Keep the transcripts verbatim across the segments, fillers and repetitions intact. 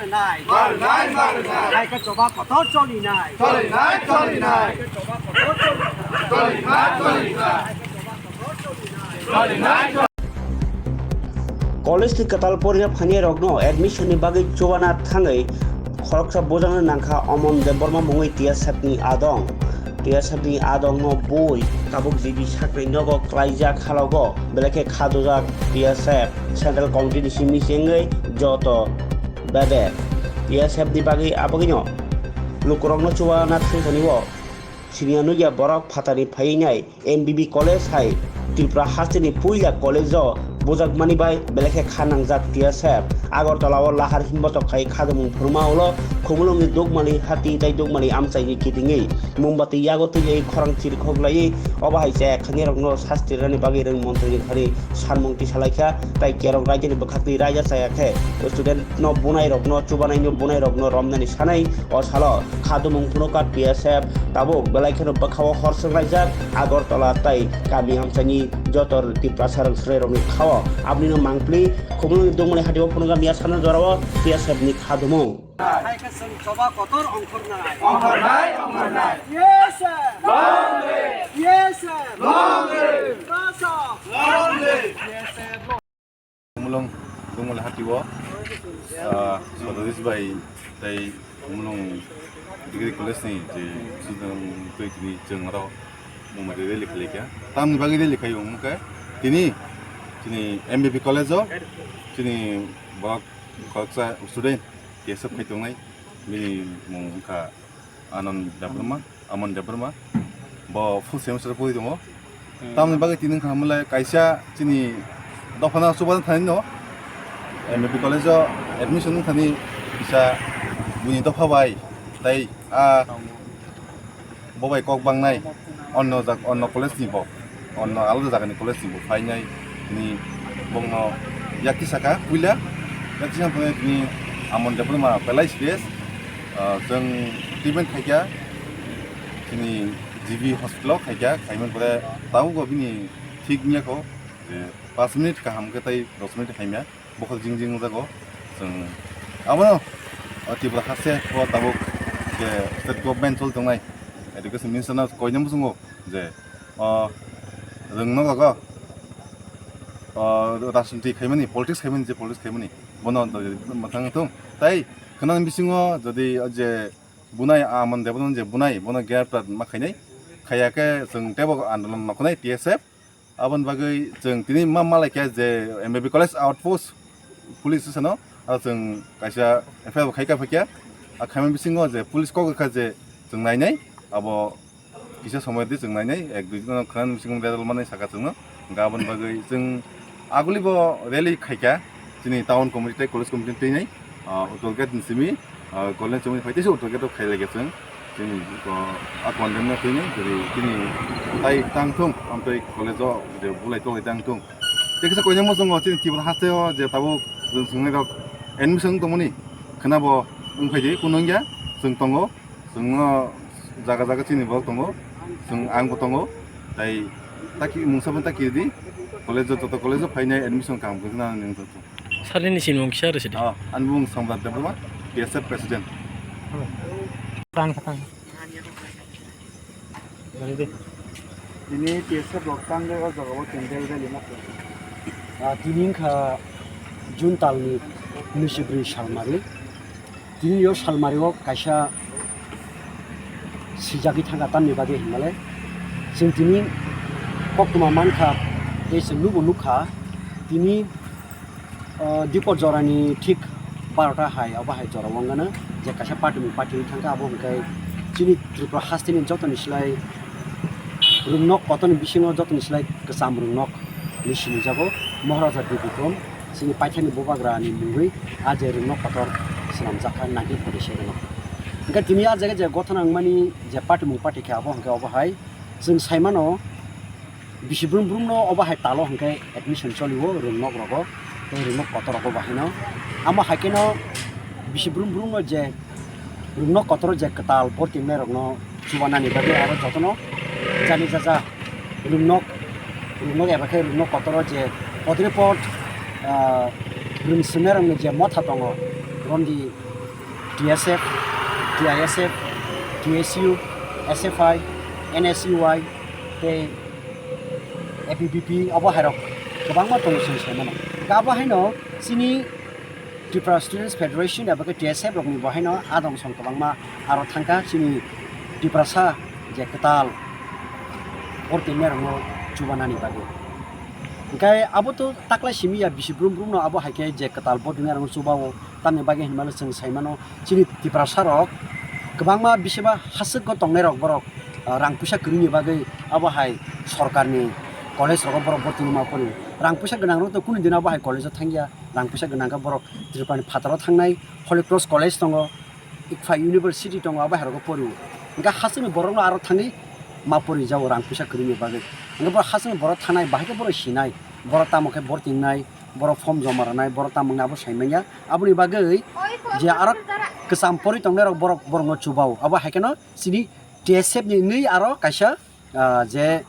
Nai. Nai, nai, nai, nai. Hai khe choba kotor choli nai. Choli nai, choli nai. Hai khe choba kotor choli nai. Choli nai, choli nai. Hai khe choba kotor choli nai. Choli nai, choli College ni kwtal poriya phainai rokno admission ni bagwi chubana thangwi khoroksa bujangno nangkha Omon Debbarma mungwi T S F ni adong. T S F ni adong no bui tabuk G B sakni nogo klaijak halogo belai khe khadojak T S F Central Committee ni simi chengwi joto bebek T S F ni bagwi abagwino lukurokno chubana thangthani o siniya nukya borok phatani phaiwi nai. M B B College hai Tripura hasteni puila college o bujakmani bai belai khe kha nangjak T S F. Agartala o lahar hinbotok khai khadamung phwrwngma ulo Khumulwngni Dukmani hati tei Dukmani amchaini kitingwi mombati yago twiwi khorang chirikhok laiwi obo hai chaya khainai rokno sasti rwnani bagwi rwng montri ni thani sanmung tisa laikha tei kerong raijani bwkhak twi raida chaya khe student no bunai rokno chubanai no bunai rokno romnani sanai o salo khadumung phunukha T S F tabuk belai kheno bwkhao hor swnglaijak Agartala tei kami amchaini joto Tiprasa rok swrai rokni khao abnino mangpli Khumulwngni Dukmani hatio phunukha miya sana jorao T S F ni khadumung. Hai khe chwng choba kotor ongkhornai. Ongkhornai, ongkhornai. Yes, sir. Long live. Yes, sir. Long live. Yes, sir. Long live. Mulung Dungmuli hati o, ah, Sotodis bai tei Mulung Degree College ni je sudang twi tini chwng aro mumari rally khlai kha. Tamni bagwi rally khai wng khe tini chini M B B College o chini borok khoroksa student T S F khai tongnai, bini mung wngkha Anand Debbarma, Amon Debbarma. Bo full semester pori tongo. Hmm. Tamoni bagwi tini wngkha hamle kaisa chini dophano chubajakthani no M B B College o admission wngthani kisa buini dopha bai tei a bo bai kok bangnai onno jag-, onno college ni bo. Onno alada jagani college ni bo phainai, tini bongno yakti saka puila, yakti saka tini Amon Debbarma belai serious, ah, chwng treatment khaikha chini G B hospital o khaikha, khaimani pore tabukbo bini thik wngya kho je paanch minute kaham khe tei dos minute haimya bokhok jing jing wngjago. Chwng abono, o Tripura haste o tabuk je state government choli tongnai education minister no koinai muchungo je o rwng nokgo, o rajniti khaimani, politics khaimani, je politics khaimani, bono mwthang thung. Tai khwnani bisingo jodi o je bunai, Amon Debbarma je bunai, bono greptar ma khainai, khaiya khe chwng teibo andolon noknai T S F. Aboni bagwi chwng tini ma malaikha je M B B College outpost police station o, aro chwng kaisa F I R bo khaika phaikha. A khaimani bisingo je police kok rwkha je chwng nainai, abo kisa somoi di chwng nainai, ek dui din khwnani bisingo result manai saka chwngno. Hwnkhe aboni bagwi chwng aguli bo rally khaikha chini town committee tei college committee twinai, ah, toll gate ni simi, ah, Golden Chowmini phai teisa toll gate o khailaiga chwng. Chini, ah, a condemn no twinai, chini, chini tai tang thung, amtwi college o je bulai tolai tang thung. Tei kisa koinai muchungo chini Tripura haste o je tabuk chwng swngnairok admission tongmani khwnabo wngphaidi, kunu wngya, chwng tongo. Chwngno jaga jaga chini borok tongo, chwng, angbo tongo, tai taki mungsa bai taki di, college o, joto college o phainai admission kaham khe nang nang joto. Salini sinimung kisa rw sidi. Ah, ani mung Samrat Debbarma, T S F president. Tang, tang. Tini T S F rok tangwi o jaga o candle rally ma khlai. Ah, tini wngkha June talni nwichibrwi salmari. Tini o salmari o kaisa swijagwi thangkha tamni bagwi hinmale. Chwng tini koktwma mankha tei chwng nubo nukha. Tini O, dipor jorani thik barota hai, obo hai jora wngmano, je kaisa party ni party wng thangkha, abo hwnkhe chini Tripura hasteni jotoni slai rwngnok kotorni bisingo jotoni slai kwcham rwngnok hinwi sinijago Maharaja Bir Bikram, chini paithakni bubagrani mungwi a je rwngnok kotor swnamjak kha nineteen forty seven o. Hwnkhe tini a jaga je gothana wngmani je patimung pati khe abo hwnkhe obo hai chwng saimano, bisi brum brumno obo hai talo hwnkhe admission cholio rwngnok rogo tei rwngnok kotor rogo bahaino. Amo hai kheno bisi brum brumno je rwngnok kotoro je kwtal borti wngnai rokno chubanani bagwi aro jotono jani jaja rwngnok, rwngnok eba khe rwngnok kotoro je podre pod, ah, rwng swngnairokni je motha tongo, romdi T S F, T I S F, T S U, S F I, N S U I, tei A B V P, abo hairok kwbangma tongo chwng sai mano. Hwnkhe abo haino chini Tripura Students Federation eba khe T S F rokni bo haino adong song kwbangma aro thangkha chini Tiprasa je kwtal vote ringnai rokno chubanani bagwi. Hwnkhe abo to taklai simi ya, bisi brum brum no abo hai khe je kwtal vote ringnai rokno chubao, tamni bagwi hinmano chwng sai mano chini Tiprasa rok kwbangma bisiba haswk o tongnai rok borok, ah, rang puisa kwrwini bagwi abo hai sorkarni college rogo borok vote ringma phuru. Rang puisa gwnang rok to kunu din abo hai college o thangya, rang puisa gwnang khe borok Tripura ni phataro thangnai, Holy Cross College tongo, Ikfa University tongo, abo hai rogo porio. Hwnkhe hasteni borokno aro thangwi ma pori jao rang puisa kwrwini bagwi. Hwnkhe borok hasteni borok thanai, bahai khe borok sinai, borok tamo khe vote ringnai, borok form joma rwnai, borok tamo wngna abo sai manya. Aboni bagwi je aro kwcham pori tongnai rok borok, borokno chubao. Abo hai kheno chini T S F ni wngwi aro kaisa ah, je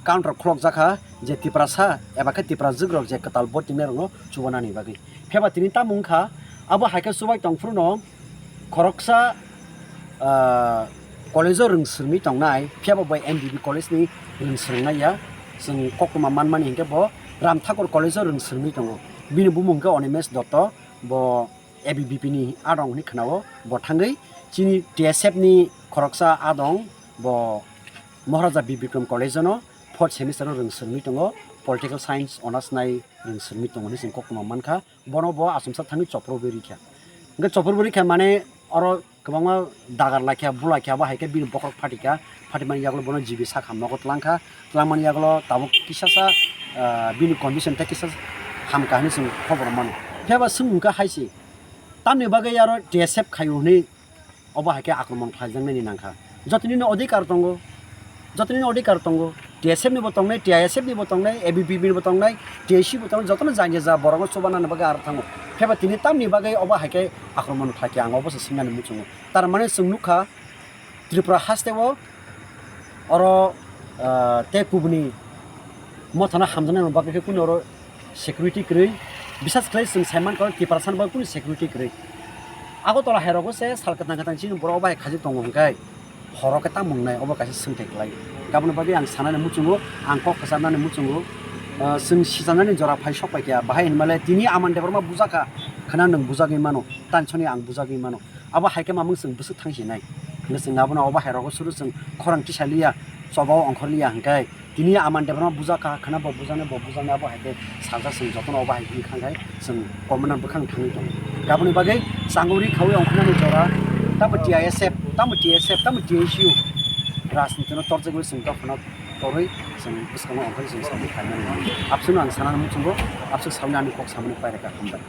counter khulokjak kha, je Tiprasa eba khe Tiprajwk rok je kwtal vote ringnai rokno chubanani bagwi. Phiya ba tini tamo wngkha, abo hai khe chubai tong phuru no khoroksa, ah, college o rwng swrwngwi tongnai, phiya ba bo M B B college ni rwng swrwngnai ya. Chwng koktwma manmani hinkhe bo Ram Thakur college o rwng swrwngwi tongo. Bini bumung hinkhe Animesh Dotto, bo A B V P ni adong hinwi khwnao, bo thangwi chini T S F ni khoroksa adong, bo Maharaja Bir Bikram College o no fourth semester o rwng swrwngwi tongo, Political Science Honours nai rwng swrwngwi tongo hinwi chwng koktwma mankha, bono bo achomsa thangwi chopro bo rikha. Hwnkhe chopro bo rikha mane oro kwbangma dagar laikha, bulaikha, abo hai khe bini bokhorok phatikha, phatimani yagulo bono G B sak ham nogo twlangkha, twlangmani yagulo tabuk kisasa, ah, bini condition tei kisa hamkha hinwi chwng khobor mano. Phiya ba chwng hwnkha hai se, tamni bagwi aro T S F khaio hinwi obo hai khe akromon khlaijaknani nangkha. Jotoni no odhikar tongo, jotoni no odhikar tongo, T S F ni bo tongnai, T I S F ni bo tongnai, A B V P ni bo tongnai, T S U bo tongnai, jotono jang ja borokno chubanani bagwi aro thango. Phiya ba tini tamni bagwi obo hai khe akromon khlai khe ang obo se swngnani muchungo. Tar mane chwng nukha, Tripura haste o oro, ah, tei kubuni mothano hamjaknai rok bagwi khe kunu oro security kwrwi. Bisas khlai chwng sai mankha oro Tiprasa ni bagwi kunu security kwrwi. Agartala hai rogo se sal kwthang kwthang chini borok obo hai khaijak tongo hwnkhe horo khe tamo wngnai, obo kaisa swngthai kwlai. Aboni bagwi ang sanani muchungo, ang kok kwcharnani muchungo, ah, chwng sijaknani jora phai sok pai kha. Bahai hinmale tini Aman Debbarma bujak kha, khwna nwng bujagwi mano, tansoni ang bujagwi mano. Abo hai khe mamung chwng bwswk thang sinai. Hwnkhe chwng abono obo hai rogo suru chwng khorang tisa liya, choba o ongkhor liya hwnkhe tini Aman Debbarma bujak kha, khwna bo bujaknai, bo bujaknai, abo hai khe sajak chwng jotono obo hai wngkha hwnkhe chwng commander bwkhang thangwi tongo. Aboni bagwi changwi khaui ongkhnani jora tamo T I S F, tamo T S F, tamo T S U rajniti no torjagwi chwng dophano torwi chwng bwskango ongkhorwi chwng samung khlaimani. Abswkno ang sanani muchungo, abswk samani ani kok samani paireka, hambai.